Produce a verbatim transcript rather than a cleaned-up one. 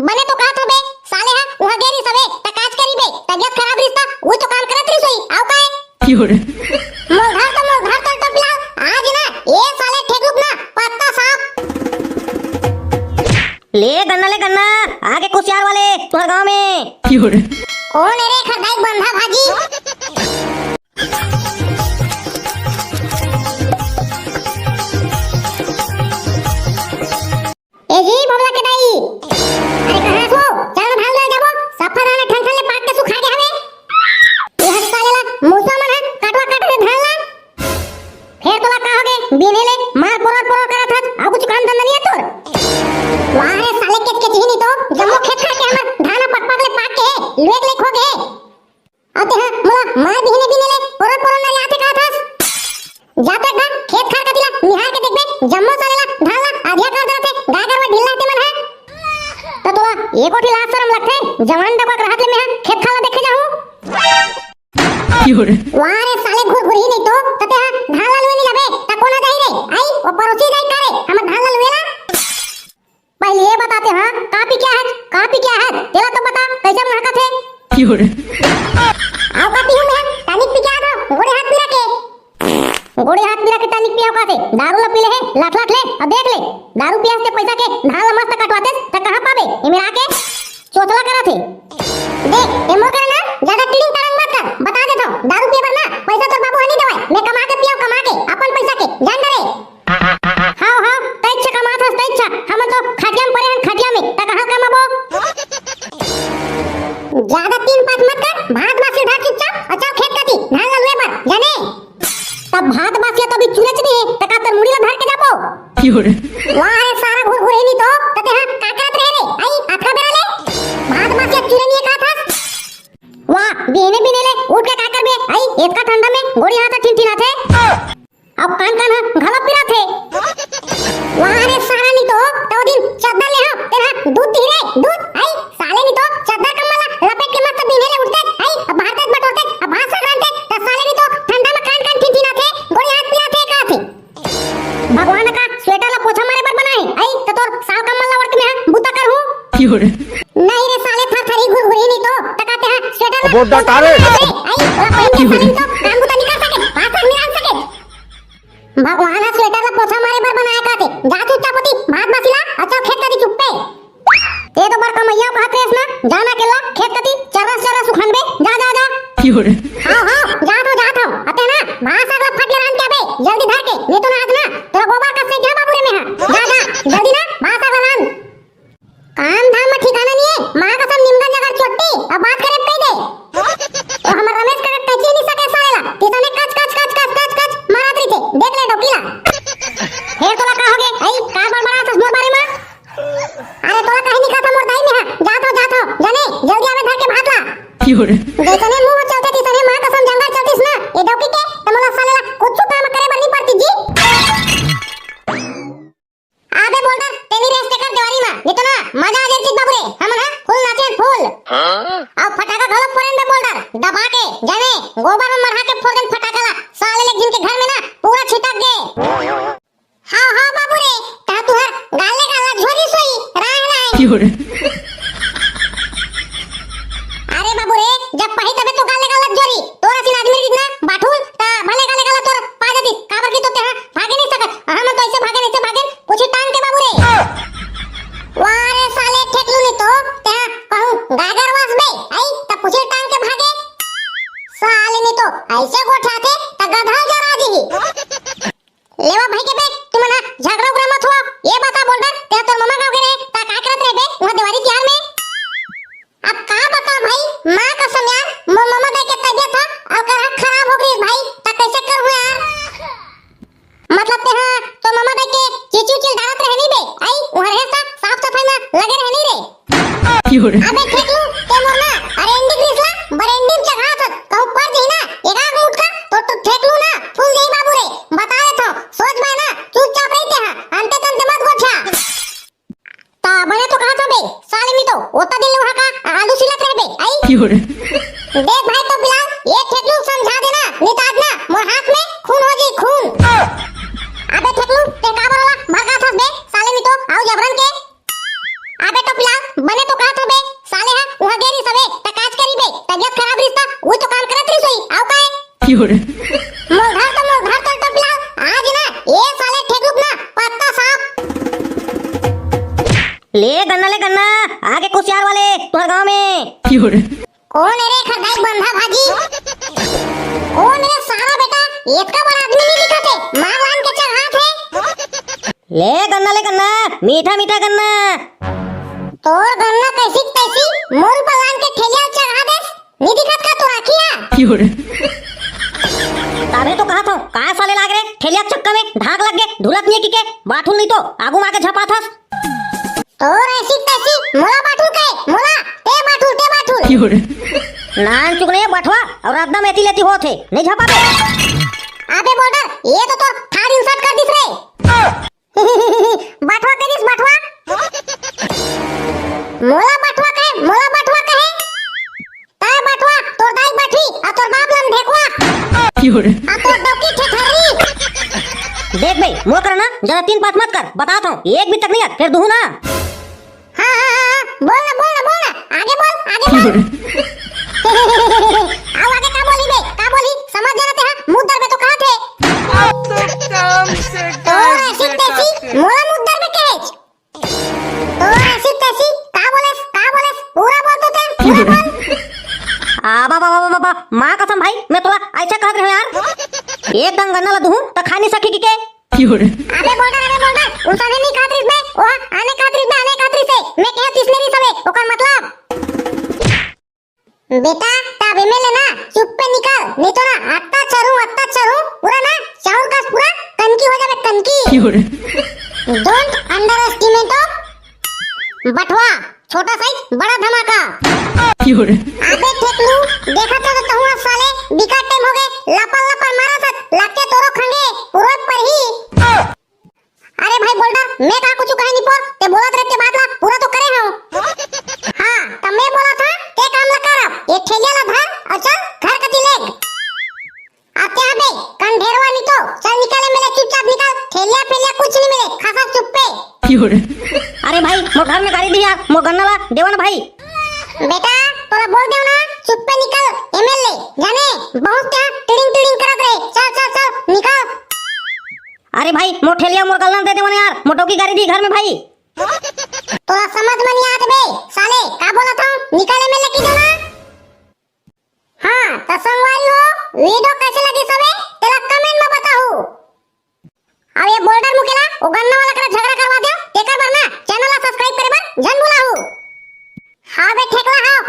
बने तो कहत होबे, साले हा उहाँ गे रिस हवे, त काज करी बे, तबियत खराब रिस त, उ तो काम करत रिस होई, आउ काय? मोर घर तो मोर घर तो टोपला, आज ना, ए साले ठेकुआ ना, पत्ता साफ। ले गन्ना, ले गन्ना, आगे कुसियार वाले, तुहर गांव में। कौन है रे खरदाई बंधा भाजी? ए जी, भोला के दाई। अरे कहाँ हस वो? चल ना धान ले जाबो। सफा धान ठन ठन ले पाक के सुखा गे हवे। ए हस साले ला, मूसा मन ह काटवा काट रे धान ला। फेर तोला का होगे? बिने ले मार पोरर पोरर करत हस। अउ कुछ काम धंधा नइ हे तोर? वाह रे साले, केच केच ही नइ तो। जम्मो खेत खार के हमर धान ह पक पक ले पाक के हे। लुएक लेक होगे। अते हाँ, मोला मार बिहने बिने ले, पोरल पोरल नरियाथे कहत हस। जात एक बार खेत खार कति ला निहार के देखबे, जम्मो साले ला धान ला अधिया कर देथे, गाय गरवा ढीला ते मन है। त तोला एको ठी लाज शरम लगथे, जवान डबक रहत ले मेहा खेत खार ला देखे जाहूं। वाह रे साले घुरघुरही नहीं तो, तते हाँ धान ला लुए नहीं लबे, त कोन आ जाही रे? आई, ओ पड़ोसी जाही का रे, हमर धान ला लुए ला? पहले ये बताते हाँ, का पी क्या है, का पी क्या है, तेला तो बता, कैसे मुँह थे? आओ का पीहूँ मैं, टॉनिक पी के आत हँव, गोड़े हाथ पिरा के। गोड़े हाथ पिरा के टॉनिक पिया का थे, दारू ला पी ले है, लाख लाख ले, अब देख ले, दारू पिया से पैसा के, धान ला मस्त कटवाते, त कहाँ पाबे, ये मेरा के, चोचला करा थे। देख, ये मोर करे ना, ज्यादा टिड़िंग टाड़ंग मत कर, बता देत हँव, दारू पिए बर ना, पैसा तोर बाबू ह नहीं देवय, मैं कमा के पिया, कमा के, अपन पैसा के, जान डरे। हव, हव, तैं इच्छा कमात हस, तैं इच्छा। हमन तो खटिया में परे हन, खटिया में। त कहाँ कमाबो? ज्यादा तीन पाँच मत कर, भात बासी धर चुपचाप, अउ चल खेत कती, धान ला लुए बर, जाने? तब भात बासी तो अभी चुलेच नहीं हे, त का तोर मुड़ी ला धर के जाबो? वाह रे, सारा घुरघुरही नहीं तो, त तेहा का करत रहे रे? आई, अतका बेरा ले? भात बासी चुले नहीं हे कहत हस? वाह, बिहने बिहने ले उठ के का करबे? आई, एतका ठंडा में गोड़ी हाथ ठिनठिनाथे। अब कान कान ह घलो पिराथे। वाह रे सारा नी तो, त ओ दिन चद्दर ले हँव, तेन ह दूध दिही रे, दूध, आई, साले नी तो, चद्दर कम्बल ला लपेट के मस्त बिहने ले उठते, आई, अब बहारते बटोरते, अब भात साग रांधते, त साले नी तो, ठंडा में कान कान ठिनठिनाथे, गोड़ी हाथ पिराथे, काथे। भगवान का स्वेटर ला पोछा मारे बर बनाए, आई, त तोर साल कम्बल ला ओढ़ के मैं ह बूता करहूँ। नहीं रे साले, थरथरी घुरघुरी नी तो, त काथे ह स्वेटर ला पोछा मारे बर बनाए, आई, ओला पहिन के साले नी तो, काम बूता नहीं कर सके, भात साग नहीं रांध सके। भगवान ह स्वेटर ला पोछा मारे बर बनाए काथे। जा चुपचाप ओती भात बासी ला, अउ चल खेत कती चुप्पे। ते तो बड़ कमइया कहत रेहेस ना, जा ना अकेल्ला खेत कती चर्रा चर्रा सुखानबे, जा, जा, जा। हाँ, हाँ, जात हँव, जात हँव। अते ना, भात साग ला फट ले रांध के आबे, जल्दी धर के, नहीं तो ना आज ना, तोला गोबर कस सेंकहूँ बाबू रे मैं ह। जा, जा, जल्दी ना, भात साग ला रांध। काम धाम में ठिकाना नहीं हे, माँ कसम निमगन जगह चोट्टी, अब बात करे कही दे। ओ हमर रमेश काका कैंची नहीं सके साले ला, तिसने कच, कच, कच, कच, कच, कच मारत रहिथे, देख ले डौकी ला। फेर तोला का होगे? आई, का बड़बड़ाथस मोर बारे में? अरे तोला कहीं नहीं कहत मोर दाई मैं ह, जात हँव, जात हँव, जाने, जल्दी आबे धर के भात ला। जैसने मुँह चलथे तिसने माँ कसम जंगल चलतिस ना, ये डौकी के, त मोला साले ला कुछ काम करे बर नहीं पड़तिस जी। आबे बोल्डर, तें भी रेस टेकर देवारी मा, नहीं तो ना, मजा आ जाए बाबू रे, हमन ह फुल नाचे हन फुल। हाँ? अउ फटाका घलो फोड़ेन बे बोल्डर, दबा के, जाने, गोबर में मरहा के फोड़ देन फटाका ला, साले ले जिनके घर में ना, पूरा छिटक गे। हाँ, हाँ बाबू रे, त तुहर गाले गाला झोरी सोई, राय राय। अरे बाबू रे, जब पही तबे तो गाले गाला झोरी, तोर असीन आदमी रहितिस ना, बाठुल, त भले गाले गाला तोर पा जातिस, काबर कि तो तेहा भागे नहीं सकत, हमन तो ऐसे भागे, ऐसे भागे, कुछ टांग के बाबू रे। वाह रे साले ठेकलू नहीं तो, तेहा कहूँ गागर वास बे, आई, त कुछ टांग के भागे। साले नहीं तो, ऐसे गोठियाथे, त गधा जरा दिही। लेवा भाई के बे, तुमन ह झगड़ा उगड़ा मत हुआ। ये बता बोल्डर, तें तोर ममा गाँव गे रहे, त का करत रहे बे, उहाँ देवारी तिहार में? अब का बता भाई, माँ कसम यार, मोर ममा दाई के तबियत ह, अउ कर खराब हो गई भाई, त कैसे करहूँ यार? मतलब तें ह, तोर ममा दाई के चीची उची ल डालत रहे नहीं बे, आई, उहाँ रहे त साफ सफाई में लगे रहे नहीं रे। अबे ठेकलू, तें मोर ना, अरे एंडी ग्रीस ला, बरेंडी में चघात हस, कहूँ पड़ जही ना, एक आग मुटका, तो, तो ठेकलू ना, फूल जही बाबू रे, बता देत हँव, सोच बाय ना, चुपचाप रही तें ह, अंते तंते मत गोठिया। त बने तो कहत हँव बे, साले नहीं तो, ओता दिन ले उहाँ का आलू सिलत रहे बे, आई? देख भाई तो बिलाल, ये ठेकलू समझा देना, नहीं तो आज ना, मोर हाथ में खून हो जी, खून। अबे ठेकलू, तें काबर ओला भड़कात हस बे, साले नहीं तो, आउ जबरन के। अबे तो बिलाल, बने तो मोर घर तो मोर घर तो टोपला। आज ना ये साले ठेकुब ना पत्ता साफ। ले गन्ना, ले गन्ना, आगे कुसियार वाले तुहर गांव में। कौन है रे खरदाई बंधा भाजी? कौन है सारा बेटा? इतना बड़ा आदमी नहीं दिखा थे, मार लान के चढ़ा थे। ले गन्ना, ले गन्ना, मीठा मीठा गन्ना। तोर गन्ना कैसी तैसी मोर पर लान के ठेलिया चढ़ा दे। नहीं दिखत का तोर आँखिया? तभे तो कहा था, का साले लाग रे, ठेलिया चक्का में धाक लग गे, ढुलत नहीं की के, बाठुल नहीं तो आगू माके झपाथस। तोर ऐसी तैसी मोला बाठुल कहे, मोला, ते बाठुल, ते बाठुल। नान चुकने बठवा और रद्दा में एती लेती होत हे, नहीं झपा बे। अबे बॉर्डर, ये तो तोर थार इंसर्ट कर दिस रे। बठवा करिस बठवा। मोला बठवा कहे, मोला बठवा कहे। तय बठवा, तोर दाई बठी, आ तोर बाप लम ढेकुआ। आ तोर डौकी ठेठरी। देख बे, मोर करा ना, ज्यादा तीन पाँच मत कर, बतात हूँ, एक भी तक नहीं है, फिर दुहू ना। हाँ, हाँ, हाँ, हाँ, बोल ना, बोल ना, बोल ना, आगे बोल, आगे बोल। आओ आगे का बोली बे, का बोली, समझ जाना ते, हाँ, मुंह दर में तो कहा थे। अब तो काम से तोर ऐसी तैसी, मोला मुंह दर में कहे। तोर ऐसी तैसी, का बोले, का बोले, पूरा बोल तो ते, पूरा बोल। आ, बाबा, बाबा, बाबा, माँ कसम भाई, मैं तोला ऐसे कहत रहे यार। एक डंग गन्ना ला दुहूं, त खा नहीं सकी के। अबे बॉर्डर, अबे बॉर्डर, उनसाने नहीं खात रिस बे, ओहा आने खात रिस बे, आने खात रिस से। मैं कहे तिसने रिस हवे, ओकर मतलब। बेटा, तब एमे ले ना, चुप्पे निकल, नहीं तो ना, अत्ता छरू, अत्ता छरू, पूरा ना, चाउर कस पूरा कनकी हो जावे, कनकी। Don't underestimate of बठवा, छोटा साइज, बड़ा धमाका। अबे ठेकलू, देखा था तो तहुआ साले, बिकट टाइम हो गए, लपल लपल मारा था, लगते तोरो खंगे, पूरा पर ही। अरे भाई बोल्डर, मैं कहा कुछ कहे नहीं पोर, ते बोलत रहे ते बात ला, पूरा तो करे हूँ। हाँ, तो मैं बोला था, ते काम ला कर अब, ये ठेलिया ला धर और चल घर कती लेग। अब क्या बे, कंढेरवा नहीं तो, चल निकल, एमे ले चुपचाप निकल, ठेलिया फेलिया कुछ नहीं मिले, खा सब चुप्पे। अरे भाई, मोर घर में गाड़ी दी यार, मोर गन्ना ला देवा ना भाई। बेटा, तोला बोल देव ना, चुप्पे निकल, एमे ले, जाने, बहुत क्या टिड़िंग टिड़िंग करत रहे, चल, चल, चल, निकल। अरे भाई, मोर ठेलिया मोर गन्ना दे देवा ना यार, मोर डौकी गाड़ी दी घर में भाई। तोला समझ में नहीं आत बे, साले, का बोला था, निकल एमे ले की जाना। हाँ, तो संगवारी हो, वीडियो कैसे लगी सबे, तेला कमेंट में बताओ। अब ये बोल्डर मुकेला, वो गन्ना वाला करा झगड़ा करवा दे, तेकर बर ना, चैनल ला सब्सक्राइब करे बर, झन भुलाहू। हाँ बे ठेकला, हाँ,